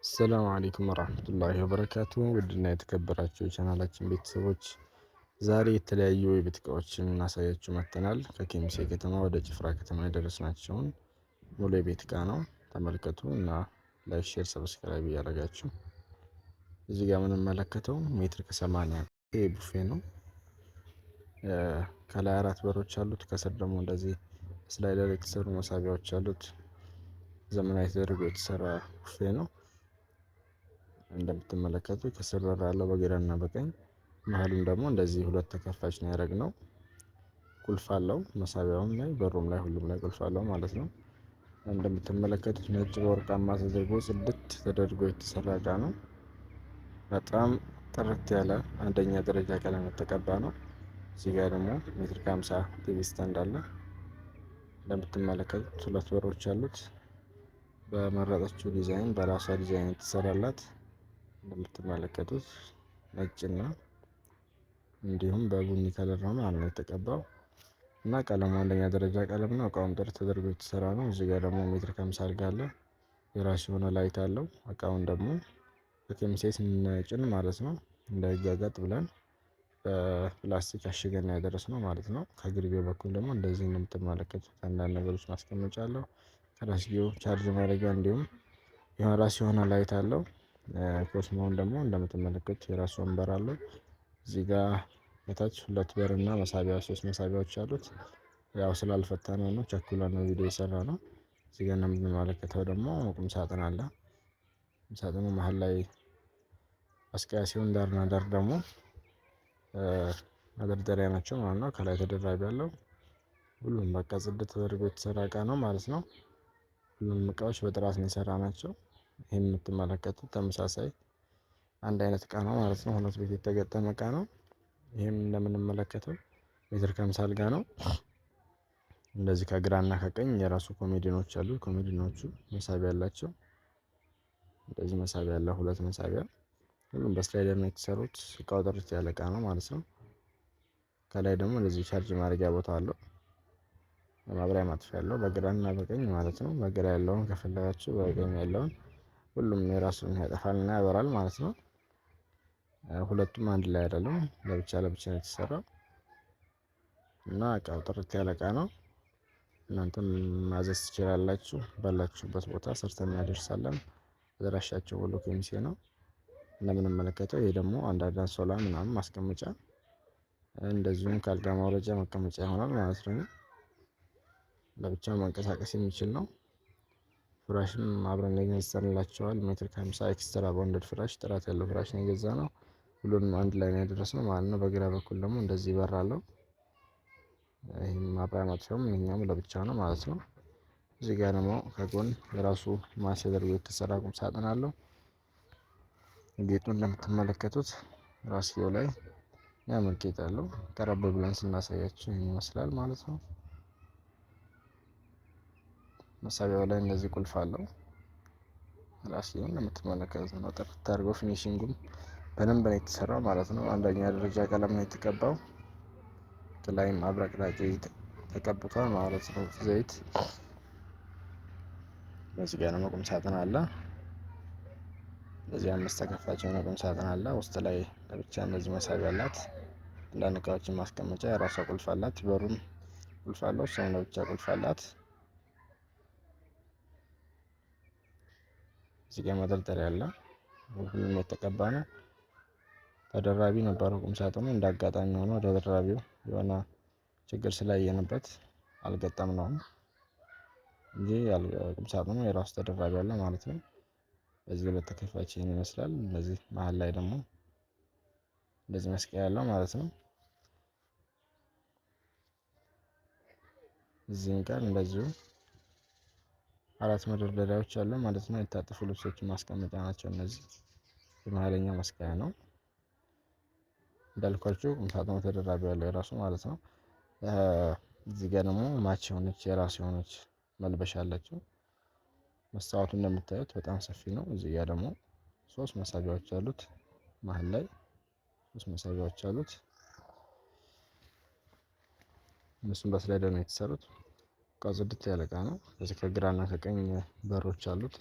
ሰላም አለይኩም ወራህመቱላሂ ወበረካቱ። ውድና የተከበራችሁ የቻናላችን ቤተሰቦች፣ ዛሬ የተለያዩ የቤት እቃዎችን እናሳያችሁ መጥተናል። ከኬሚሴ ከተማ ወደ ጭፍራ ከተማ የደረስናቸውን ሙሉ የቤት እቃ ነው። ተመልከቱ እና like፣ share፣ subscribe እያደረጋችሁ። እዚህ ጋር የምንመለከተው ሜትር ከ80 ቡፌ ነው። ከላይ አራት በሮች አሉት። ከስር ደግሞ እንደዚህ slider የተሰሩ መሳቢያዎች አሉት። ዘመናዊ ተደርጎ የተሰራ ቡፌ ነው። እንደምትመለከቱ ከስር በር አለው በግራና በቀኝ፣ መሀሉም ደግሞ እንደዚህ ሁለት ተከፋች ነው ያደረግነው። ቁልፍ አለው መሳቢያውም ላይ፣ በሩም ላይ፣ ሁሉም ላይ ቁልፍ አለው ማለት ነው። እንደምትመለከቱት ነጭ በወርቃማ ተደርጎ ጽድት ተደርጎ የተሰራ እቃ ነው። በጣም ጥርት ያለ አንደኛ ደረጃ ቀለም የተቀባ ነው። እዚህ ጋር ደግሞ ሜትር ከ50 TV stand አለ። እንደምትመለከቱት ሁለት በሮች አሉት። በመረጠችው ዲዛይን፣ በራሷ ዲዛይን የተሰራላት፣ እንደምትመለከቱት ነጭና እንዲሁም በቡኒ color ነው ማለት ነው የተቀባው እና ቀለሙ አንደኛ ደረጃ ቀለም ነው። እቃውም ጥርት ተደርጎ የተሰራ ነው። እዚህ ጋር ደግሞ ሜትር ከ50 አልጋ አለ። የራሱ የሆነ light አለው። እቃውን ደግሞ በኬሚሴ ስንጭን ማለት ነው እንዳይጋጋጥ ብለን በፕላስቲክ አሽገን ያደረስነው ማለት ነው። ከግርጌው በኩል ደግሞ እንደዚህ እንደምትመለከቱት አንዳንድ ነገሮች ማስቀመጫ አለው። ከራስጌው ቻርጅ ማድረጊያ እንዲሁም የራሱ የሆነ light አለው። ኮስሞውን ደግሞ እንደምትመለከቱት የራሱ ወንበር አለው። እዚህ ጋር ከታች ሁለት በር እና መሳቢያ፣ ሶስት መሳቢያዎች አሉት። ያው ስላልፈታ ነው ቸኩለን ነው ቪዲዮ የሰራ ነው። እዚህ ጋር እንደምንመለከተው ደግሞ ቁም ሳጥን አለ። ቁም ሳጥኑ መሀል ላይ ማስቀያ ሲሆን ዳርና ዳር ደግሞ መደርደሪያ ናቸው ማለት ነው። ከላይ ተደራቢ ያለው ሁሉም በቃ ጽድት ተደርጎ የተሰራ እቃ ነው ማለት ነው። ሁሉም እቃዎች በጥራት ነው የሰራ ናቸው። ይህም የምትመለከቱት ተመሳሳይ አንድ አይነት እቃ ነው ማለት ነው። ሁለት ቤት የተገጠመ እቃ ነው። ይህም እንደምንመለከተው ሜትር ከ50 አልጋ ነው። እንደዚህ ከግራና ከቀኝ የራሱ ኮሜዲኖች አሉ። ኮሜዲኖቹ መሳቢያ አላቸው። እንደዚህ መሳቢያ ያለው፣ ሁለት መሳቢያ፣ ሁሉም በ slider ነው የተሰሩት። እቃው ጥርት ያለ እቃ ነው ማለት ነው። ከላይ ደግሞ እንደዚህ ቻርጅ ማድረጊያ ቦታ አለው። ማብሪያ ማጥፊያ ያለው በግራና በቀኝ ማለት ነው። በግራ ያለውን ከፈለጋችሁ በቀኝ ያለውን፣ ሁሉም የራሱን ያጠፋልና ያበራል ማለት ነው። ሁለቱም አንድ ላይ አይደለም፣ ለብቻ ለብቻ ነው የተሰራው እና እቃው ጥርት ያለ እቃ ነው። እናንተም ማዘዝ ትችላላችሁ። ባላችሁበት ቦታ ሰርተን እናደርሳለን። አድራሻቸው ወሎ ከሚሴ ነው። እንደምንመለከተው ይሄ ደግሞ አንዳንድ አንሶላ ምናምን ማስቀመጫ፣ እንደዚሁም ከአልጋ ማውረጃ መቀመጫ ይሆናል ማለት ነው። ለብቻ መንቀሳቀስ የሚችል ነው። ፍራሽም አብረን ገዝተንላቸዋል። ሜትር ከ50 extra bonded ፍራሽ፣ ጥራት ያለው ፍራሽ ነው የገዛነው። ሁሉንም አንድ ላይ ነው ያደረስነው ማለት ነው። በግራ በኩል ደግሞ እንደዚህ በር አለው። ይህም ማብሪያ ማጥፊያውም ይሄኛውም ለብቻ ነው ማለት ነው። እዚህ ጋር ደግሞ ከጎን የራሱ match ተደርጎ የተሰራ ቁም ሳጥን አለው። ጌጡ እንደምትመለከቱት ራስጌው ላይ የሚያምር ጌጥ አለው። ቀረብ ብለን ስናሳያችሁ ይህን ይመስላል ማለት ነው። መሳቢያው ላይ እንደዚህ ቁልፍ አለው። ራስጌው እንደምትመለከቱት ነው። ጥርት አድርጎ finishing ኡም በደንብ ነው የተሰራው ማለት ነው። አንደኛ ደረጃ ቀለም ነው የተቀባው። ከላይም አብረቅራቂ ተቀብቷል ማለት ነው ዘይት። በዚህ ጋር ደግሞ ቁም ሳጥን አለ። እንደዚህ አምስት ተከፋች የሆነ ቁም ሳጥን አለ። ውስጥ ላይ ለብቻ እንደዚህ መሳቢያ አላት። አንዳንድ እቃዎችን ማስቀመጫ የራሷ ቁልፍ አላት። በሩም ቁልፍ አለው። እሷም ለብቻ ቁልፍ አላት። እዚህ ጋር መደርደሪያ አለ። ሁሉም የተቀባ ነው። ተደራቢ ነበረው ቁም ሳጥኑ። እንደ አጋጣሚ ሆኖ ተደራቢው የሆነ ችግር ስላየንበት አልገጠምነውም እንጂ ቁም ሳጥኑ የራሱ ተደራቢ አለ ማለት ነው። በዚህ በተከፋች ይህን ይመስላል። እንደዚህ መሀል ላይ ደግሞ እንደዚህ መስቀያ ያለው ማለት ነው። እዚህም ጋር እንደዚሁ አራት መደርደሪያዎች አሉ ማለት ነው። የታጠፉ ልብሶችን ማስቀመጫ ናቸው እነዚህ። የመሀለኛው መስቀያ ነው። እንዳልኳችሁ ቁም ሳጥኑ ተደራቢ ያለው የራሱ ማለት ነው። እዚህ ጋር ደግሞ match የሆነች የራሱ የሆነች መልበሻ አለችው። መስታወቱ እንደምታዩት በጣም ሰፊ ነው። እዚህ ጋር ደግሞ ሶስት መሳቢያዎች አሉት። መሀል ላይ ሶስት መሳቢያዎች አሉት። እነሱም በ slider ነው የተሰሩት። እቃው ጽድት ያለ እቃ ነው። እዚህ ከግራና ከቀኝ በሮች አሉት።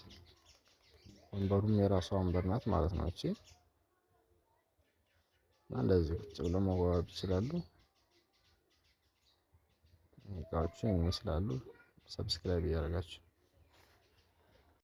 ወንበሩም የራሷ ወንበር ናት ማለት ነው። እቺ እንደዚህ ቁጭ ብለው መዋብ ይችላሉ። እቃዎቹ ይመስላሉ። Subscribe እያደረጋችሁ